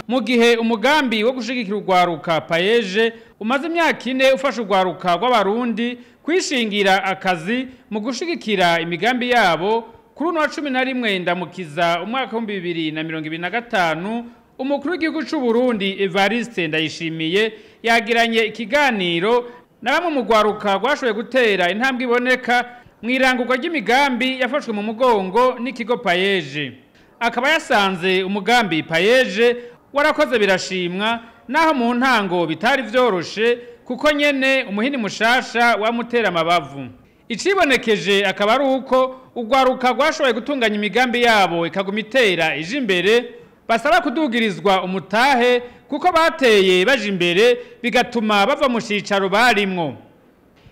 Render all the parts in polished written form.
Mu gihe umugambi wo gushigikira urwaruka PAEEJ umaze imyaka 4 ufasha urwaruka rw'abarundi kwishingira akazi mu gushigikira imigambi yabo, kuri uno wa 11 ndamukiza umwaka wa 2025 umukuru w'igihugu c'u Burundi Evariste Ndayishimiye yagiranye ikiganiro na bamwe mu rwaruka rwashoboye gutera intambwe iboneka mu irangurwa ry'imigambi yafashwe mu mugongo n'ikigo PAEEJ. Akaba yasanze umugambi PAEEJ warakoze birashimwa, naho mu ntango bitari vyoroshe kuko nyene umuhini mushasha wamutera amabavu. Icibonekeje akaba ari uko urwaruka rwashoboye gutunganya imigambi yabo ikaguma itera ije imbere, basaba kudugirizwa umutahe kuko bateye baje imbere bigatuma bava mu cicaro barimwo.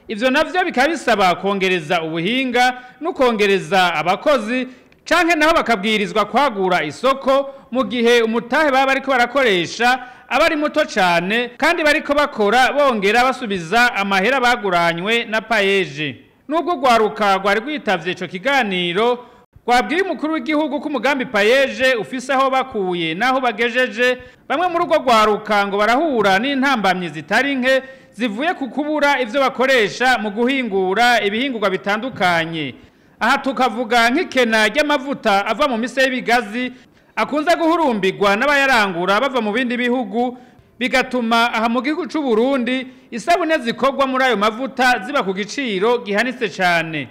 Ivyo navyo bikaba bisaba kongereza ubuhinga no kongereza abakozi, canke naho bakabwirizwa kwagura isoko mu gihe umutahe baba bariko barakoresha aba ari muto cane kandi bariko bakora bongera basubiza amahera baguranywe na PAEEJ. Nubwo rwaruka rwari rwitavye ico kiganiro, rwabwiye umukuru w'igihugu ko umugambi PAEEJ ufise aho bakuye naho bagejeje, bamwe muri urwo rwaruka ngo barahura n'intambamyi zitari nke zivuye ku kubura ivyo bakoresha mu guhingura ibihingurwa bitandukanye. Aha tukavuga nk'ikena ry'amavuta ava mu mise y'ibigazi akunze guhurumbirwa n'abayarangura bava mu bindi bihugu, bigatuma aha mu gihugu c'u Burundi isabune zikorwa muri ayo mavuta ziba ku giciro gihanitse cane.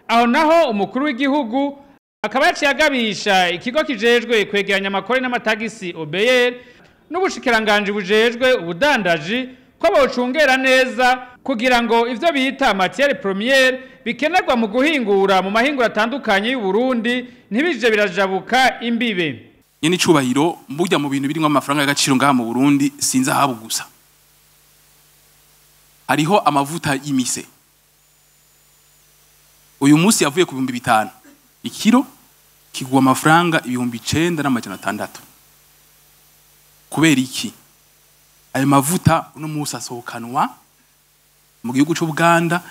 Aho naho umukuru w'igihugu akaba yaciye agabisha ikigo kijejwe kwegeranya amakori n'amatagisi OBR n'ubushikiranganji bujejwe ubudandaji ko bocungera neza kugira ngo ivyo bita matière première bikenerwa mu guhingura mu mahinguro atandukanye y'u Burundi ntibije birajabuka imbibe. Nyene icubahiro burya mu bintu birimwo amafaranga y'agaciro ngaha mu Burundi sinza habo gusa. Hariho amavuta y'imise. Uyu munsi yavuye ku 5000 ikiro kigwa amafaranga 9600. Kubera iki? Ayo mavuta uno munsi asohokanwa mu gihugu c'u Buganda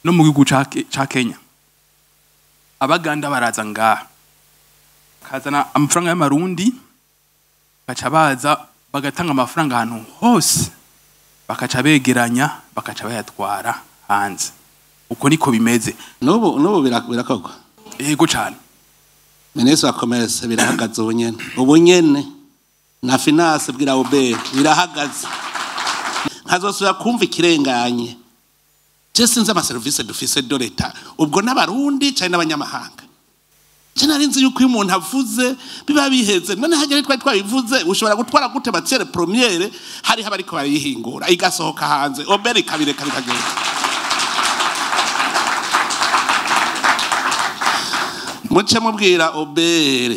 no mu gihugu ca Kenya. Abaganda baraza ngaha kazana amafaranga y'amarundi, baca baza bagatanga amafaranga ahantu hose, bakaca begeranya bakaca bayatwara hanze. Uko niko bimeze. Nubu birakorwa. Yego cyane. Ministre wa Commerce birahagaze ubunyene. Ubunyene na finance bwira OBR birahagaze. Nkazosubira kumva ikirenganye. Je sinzi ama service dufise de l'État. Ubwo n'abarundi cyane n'abanyamahanga. Je narinzi yuko iyo umuntu avuze biba biheze. None hagere twari twabivuze ushobora gutwara gute matière première hari abariko barayihingura igasohoka hanze. OBR ikabireka bikagenda. Muce mubwira OBR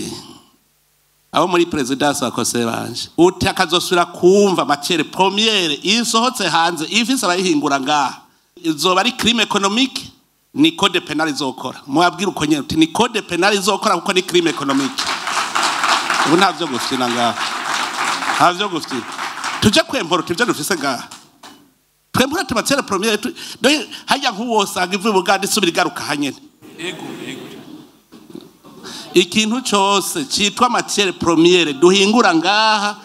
abo muri presidence bakose banje uti akazosubira kumva matière première isohotse hanze ifise abayihingura ngaha izoba ari crime économique, ni code pénal izokora. Mwabwira uko nyene uti ni code pénal izokora kuko ni crime économique. Ubu ntavyo gufina ngaha, ntavyo gufina. Tuje kwempora ivyo dufise ngaha, twempora matière première hajya nkuwosanga ivuye Buganda isubira igaruka hanyene. Yego yego. Ikintu cyose cyitwa matière première duhingura ngaha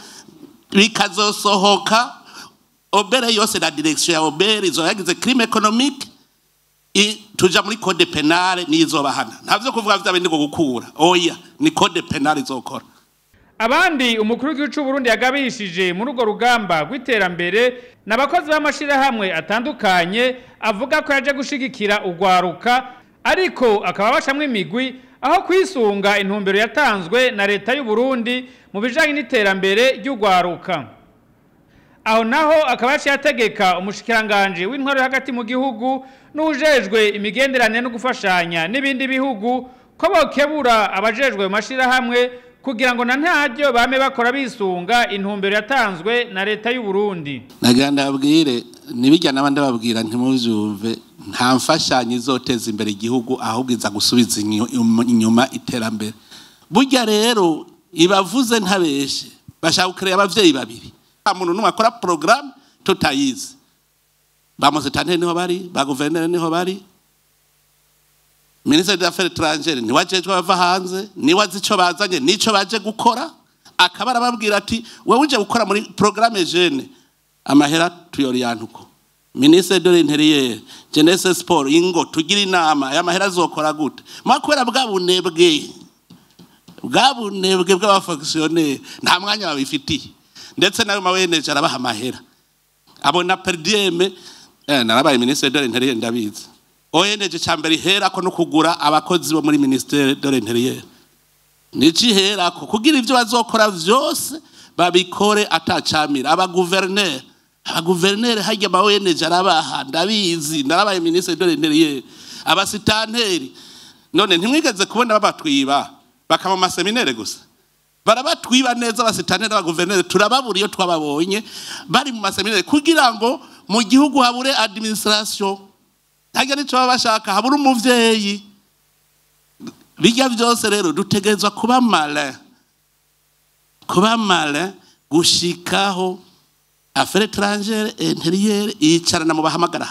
bikazosohoka OBR yose na direction ya OBR izo yagize crime économique tuja muri code pénal nizobahana. Ntavyo kuvuga vya bindi gukura, oya ni code pénal izokora. Abandi umukuru w'igihugu c'u Burundi yagabishije muri urwo rugamba rw'iterambere n'abakozi b'amashirahamwe atandukanye, avuga ko yaje gushigikira urwaruka ariko akaba bacamwe imigwi aho kwisunga intumbero yatanzwe na leta y'u Burundi mu bijanye n'iterambere ry'urwaruka. Aho naho akaba yaciye ategeka umushikiranganje w'intwaro hagati mu gihugu n'ujejwe imigenderanire no gufashanya n'ibindi bihugu ko bokebura abajejwe mu mashirahamwe kugira ngo na ntaryo bame bakora bisunga intumbero yatanzwe na leta y'u Burundi. Nagira ndabwire nibijya nabandi babwira ntimuvyumve, nta mfashanyo izoteza imbere igihugu ahubwo iza gusubiza inyuma iterambere. Burya rero ibavuze ntabeshe bashaka gukerera abavyeyi babiri. Nta muntu numwe akora programme tutayizi. Ba Mozitane niho bari, ba gouverneur niho bari, Ministre des Affaires étrangères niwe ajejwe abava hanze, niwe azi ico bazanye nico baje gukora. Akaba arababwira ati: "Wewe uje gukora muri programme jeune, amahera tuyoriyanta uko." Ministre de l'Intérieur, jeunesse, sport, ingo tugira inama, aya mahera azokora gute? Ma kubera bwa bunebwe bw'aba fonctionnaires, nta mwanya babifitiye. Ndetse nayo ma ONG arabaha amahera, abona per diem. Narabaye ministre de l'Intérieur, ndabizi. ONG cambere iherako no kugura abakozi bo muri ministère de l'Intérieur, nici iherako kugira ivyo bazokora vyose babikore atacamira. Aba gouverneurs harya ama ONG arabaha, ndabizi, narabaye ministre de l'Intérieur. Abasitanteri none ntimwigeze kubona babatwiba bakaba mu ma séminaires gusa? Barabatwiba neza abasitanteri n'aba gouverneurs, turababura iyo twababonye bari mu ma séminaires, kugira ngo mu gihugu habure administration. Harya nico baba bashaka, habure umuvyeyi. Bijya byose rero dutegerezwa kuba malin, kuba malin gushikaho affaires étrangères, intérieure yicarana mu bahamagara,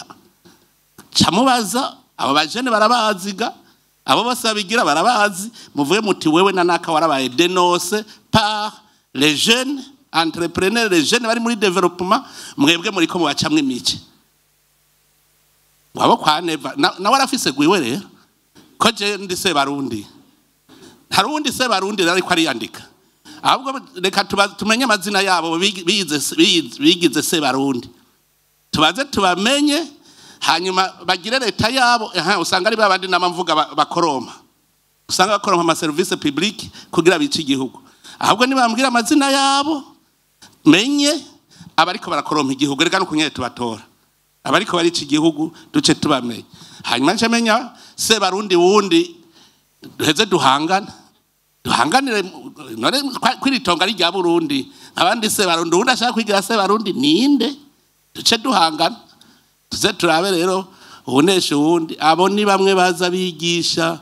camubaza abo bajene barabaziga, abo bose babigira barabazi. Muvuye muti: "Wewe na naka warabaye dénoncé par les jeunes entrepreneurs, les jeunes bari muri développement, mwebwe muriko mubacamwe imice." Wabo kwa Neva nawe arafise gwiwe rero, ko je ndi se Barundi, hari uwundi se Barundi rero ariko ariyandika. Ahubwo reka tumenye amazina yabo bigize se Barundi, tubaze tubamenye, hanyuma bagire leta yabo. Aha usanga ari babandi nama mvuga bakoroma, usanga bakoroma ama service public kugira bice igihugu. Ahubwo nibambwira amazina yabo menye abariko barakorompa igihugu, reka nukunyere tubatora abariko barica igihugu, duce tubamenye. Hanyuma nce menya se Barundi wundi, duheze duhangana, duhanganire. None kwiritonga ari rya Burundi, abandi se Barundi, uwundi ashaka kwigira se Barundi ninde? Duce duhangana, tuze turabe rero ubunesha uwundi. Abo ni bamwe baza bigisha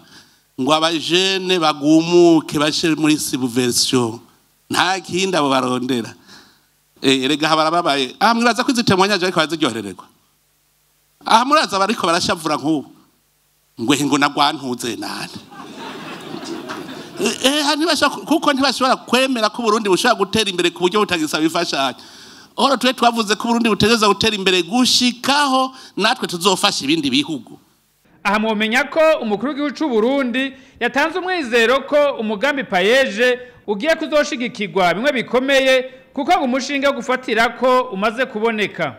ngo abajene bagumuke bashe muri subversion, nta kindi abo barondera. Erega barababaye. Aha mwibaza ko izi témoignages ariko baraziryoherererwa? Aha muraza bariko barashavura nk'ubu ngo nagwantuze nane. Kuko ntibashobora kwemera ko Burundi bushobora gutera imbere ku buryo butagisaba imfashanyo. Oro twe twavuze ko Burundi butegereza gutera imbere gushikaho natwe tuzofasha ibindi bihugu. Aha mwomenya ko umukuru w'igihugu c'u Burundi yatanze umwizero ko umugambi PAEEJ ugiye kuzoshigikirwa bimwe bikomeye, kuko ngo umushinga wo gufatira ko umaze kuboneka.